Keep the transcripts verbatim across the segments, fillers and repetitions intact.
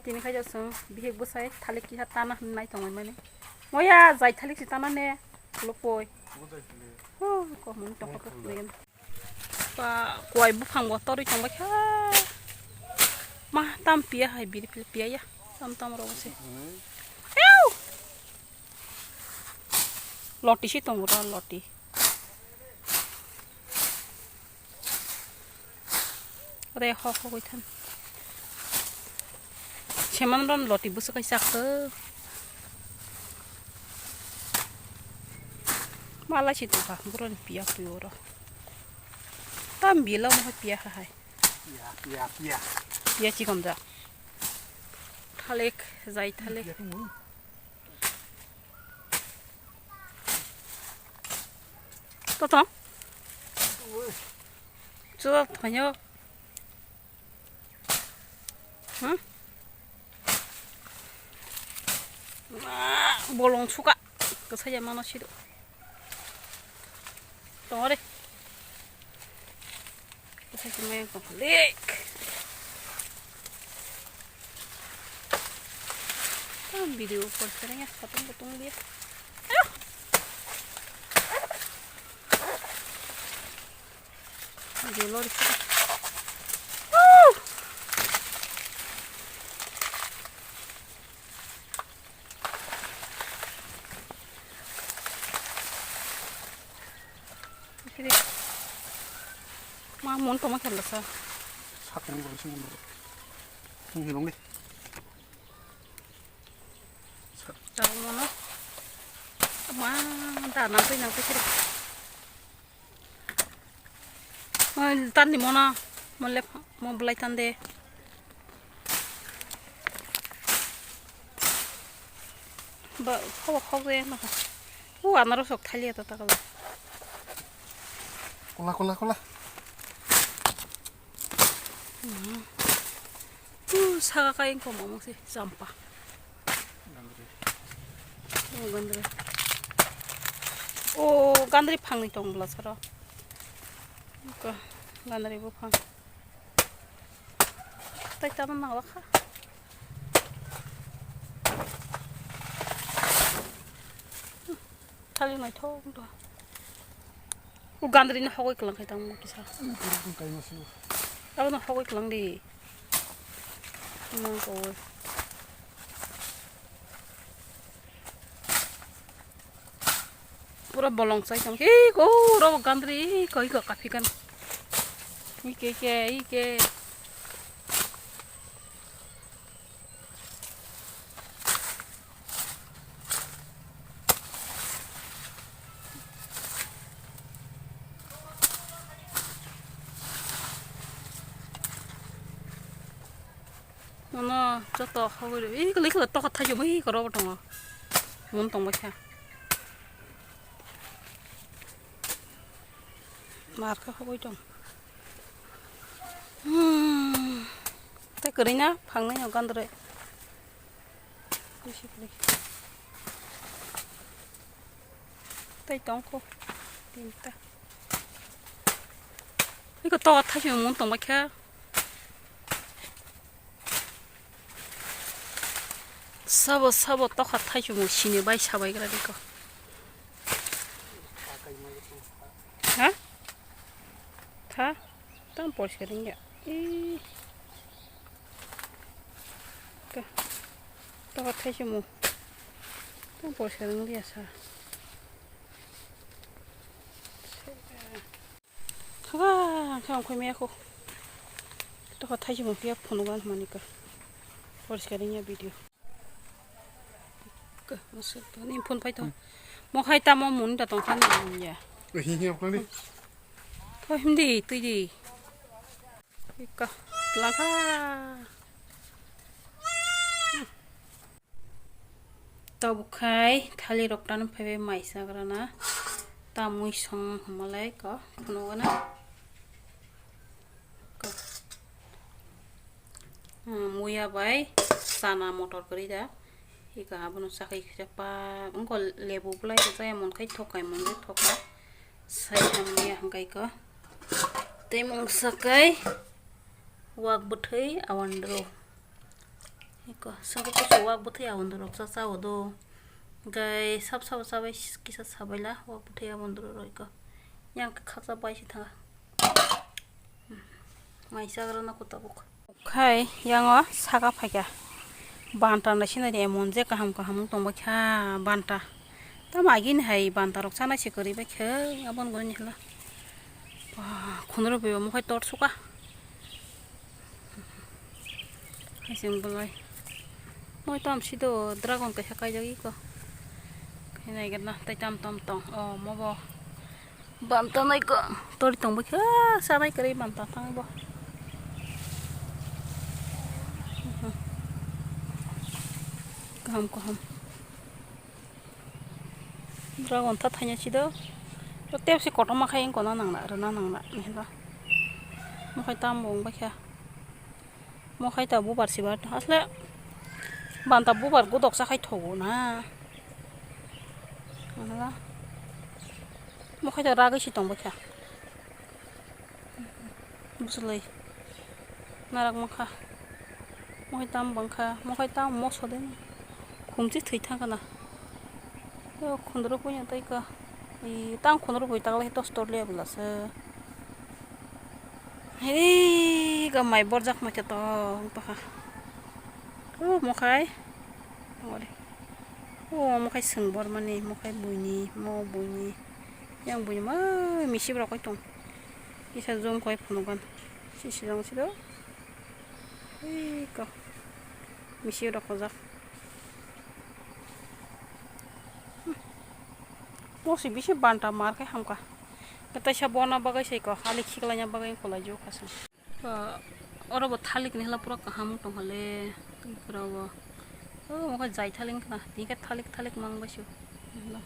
Tini khai jok song bihik bwsai thalik kiha tana hwn nai tongwi mani. Moya jai thalik si tana ne lopoi. Huh, kok mun tong kok mun. Ba kwai buphang bo torwi tong bai kha. Ma tam piya hai biri pil piya ya. Tam tam ro se. Ew! Loti si tong ro loti. Re ho ho goi than. Seman ron loti busu kai sak to. Malai si tong kha bro ni piya piyo ro. Tam bilo mo piya ha hai. Piya, piya, piya. Piya chikon ja. Thalik, jai thalik. Piya tong. Totong. Chuwak thanyo. Hmm? Ah, bolong suka. Kasaya mano sido. Tongore. Kasi si mayang tong lek. Ah, video call sereng ya, patung patung dia. Ayo. Video lo di sini. Woo! Sini. Ma, mon toma khel sa. Sakang ko sini. Sini long di. Sa. Tahu mana? Ma, da nang pui nang pui sini. Tan di mona, mo lep, mo belai tan de. Ba, khawak khawak de na. U anaro sok thalia ta takala. Kola, kola, kola. Hmm. Uh, saka kain ko mamang si champa. Gandri. Oh, gandri. Oh, gandri phangni tong bwla saro. Ko gandri bo phang. Tai tamo nang lakha. Thali naithok do. U gandri no hogoi kwlang khai tamo kisa. Abo no hogoi kwlang di. Mong ko. Pura bolong chai tong. Hi ko ro gandri koi ko kafi kan. Hi ke ke hi ke. Nono joto hogwi rw, ih, kwlwi kwlwi tokha thaijwk, ih, kwrwngbo tongo. Mun tongbaikha. Mar khe hogwi tong. Hmm. Tei kwrwi na phangnai no gandrwi. Bisi kwrwi. Tei tongkho tinta. Iko to thaijwk mun tongbaikha. Sabo, sabo tokha thaisung sini bai sabai gra diko. Ha? Tha? Tam poriskar wngya. Ih. Ka. Tokha thaisung. Tam poriskar wngya sa. Thangkha, khe ongkhoi maya kho. Tokha thaisung phiya phunukna hwnmani ka. Poriskar wngya video. Ka, masuk to, ni phone pai to. Hmm. Mo khai tamo mun da tong khan ya. Hi hi oklang di. To hindi, tui di. Ika, langkha. Tabuk khai thali rok tano phaibai mai chagrana. Tamwi song hwnmalai kok phunugana. Kok. Hmm, muya bai chana motor kwrwi da. Ika abono chakhai khe pa wngkha lebu bwlai rwjak ya, mon khai thok khai mon de thok kha. Sai hamya hwnkhe iko. Tei mungsa kai wak bwthwi awandro. Iko, sengko kusu wak bwthai abondorok cha cha o do. Gai sab sabo chabai kisa sabaila wak bwthai abondorok iko. Yang khe khaksa bai si thanga. Mai chagra na ko tabuk. Khai yango saka phaikha. Banta na sinari emon je kaham kaham wng tongbai kha banta. Tamo agini hai banta rok chanai se kwrwi bai khe aboni goni hla. Khunro bebo mokhai tor suka. Haising bolai. Moi tam sido dragon kaisa kaijagwi ko. Khainai gana tai tam tam tong. O mobo. Banta nai ko. Tori tong bwkha sanai kwrwi banta thang bo. Kaham kaham. Dragon ta thanya chido. Tepsi kotorma khai wngkona nangna rwna nangna hinba. Mokhai tam bo wngbaikha. Mokhai ta bubar sibar asle banta bubar godok sa khai thogo na. Mokhai ta ragwi si tongbaikha. Bwswlwi narak mankha. Mokhai tam bangkha, mokhai tam moso de. Khumchi thwi thangkha na. Yo khundro puino tei ka. I tang khundro pui tagle tos tor le bwlasa. Hei ga mai borjak mai khe tong pakha. O mokhai. Ore. O mokhai swng bormani, mokhai buini, mo buini. Yang buini ma misi borok koi tong. Kisa jom koi phunukgan. Si sijong sido. Iko. Misi rok hojak. Mosi bisi banta mar khe hamkha. Taisa bona bagwi sai ko hali khiklaina bagwi khulai jokha se. Oro bo thalik ni hla pura kaham tong hale. Pura bo. O mo jai thalik khna. Ni khe thalik thalik mang baisio. Hla.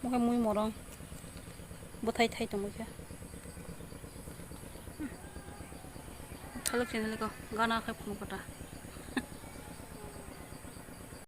Mokhe mui morong. Bwthai thai tongwi khe. Thalok chini liko gana khai phunukgo ta.